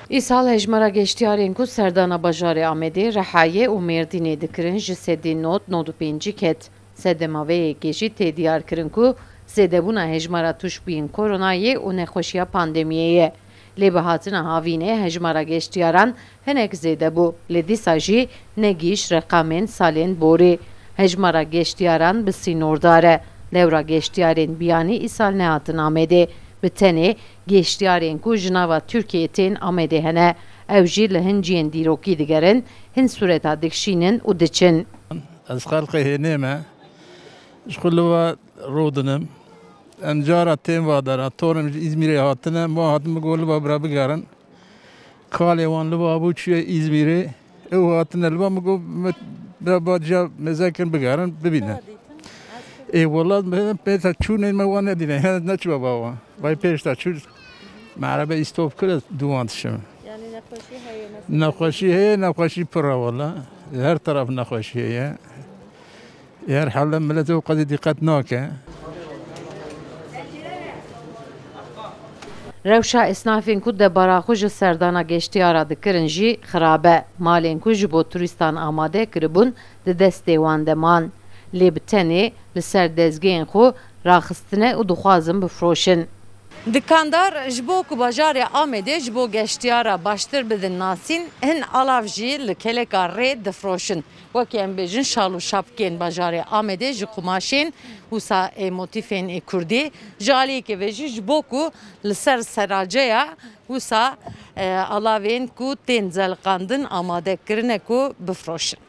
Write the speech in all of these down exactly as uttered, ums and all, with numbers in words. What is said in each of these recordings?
Îsal hejmara geştiyarên ku serdana bajarê Amedê, Rihayê û Mêrdînê dikirin ji sedî nod nod û pêncî ket. Sedema vê yekê jî tê diyarkirin ku zêdebûna hejmara tûşbûyên koronayê û nexweşiya pandemiyê ye. Lê bi hatina havînê hejmara geştiyaran hinek zêde bû, lê dîsa jî negihîşt reqamên salên borî. Hejmara geştiyaran bi sînordar e. Lewra geştiyarên biyanî îsal nehatin Amedê. Bi tenê geştiyarên ku ji nava Tirkiyeyê tên Amedê hene. Ew jî li hin cihên dîrokî digerin, hin sureta dikişînin û diçin. Ez xelqê hênê me. Ji xwe li va rûdinim. Em cara tên va dera. Tornê min ji Îzmîrê hatine. Ma hatin min got li va bira bigerin. Kalê wan li va bû çûye Îzmîrê. Ew hatine li va min got, me, bira ba ciya mêze kin bigerin, bibînin. Ê, wela me pêta çûnê me wan nedîne. Neçû ba wan. Vay pêşta çû. Me erebe îstop kir, ez dû wan dişim. Yani nexweşî heye mesela? Nexweşî heye, nexweşî pir e wela. Her taraf nexweşî heye. Her hale millet ew qedî dîqet nake. Rewşa esnafên ku debara xwe ji serdana geştiyara dikirin jî xirab e. Malên ku ji bo turîstan amade kiribûn, di destê wan de man. Lê bi tenê li ser dezgehên xwe raxistine û dixwazin bifroşin. Dikandar ji bo ku bajarê Amedê ji bo geştiyara baştir bidin nasîn, hin alav jî li keleka rê difroşin. Wekî em bêjin şal û şapikên bajarê Amedê ji qumaşên wisa ê motîfên ê kurdî, ji aliyekê ve jî ji bo ku li ser seraceya wisa, e, alavên ku tên zeliqandin amade kirine ku bifroşin.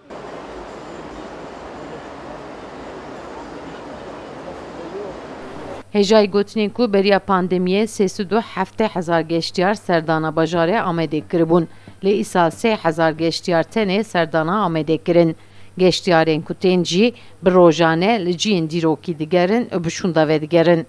Hêjayî gotinên ku beriya pandemiyê sê sed û heftê hezar geştiyar serdana bajarê Amedê kiribûn, lê îsal sê hezar geştiyar tenê serdana Amedê kirin. Geştiyarên ku tên jî bi rojane li cihên dîrokî digerin û bi şûnda vedigerin.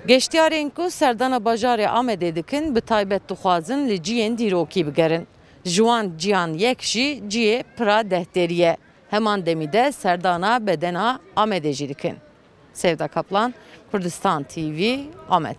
Geştiyarên ku serdana bajarê Amedê dikin, bi taybet dixwazin li cihên dîrokî bigerin. Ji wan ciyan yek jî cihê pira dehterî ye. Heman demî de serdana bedena Amedê jî dikin. Sevda Kaplan, Kurdistan T V, Amed.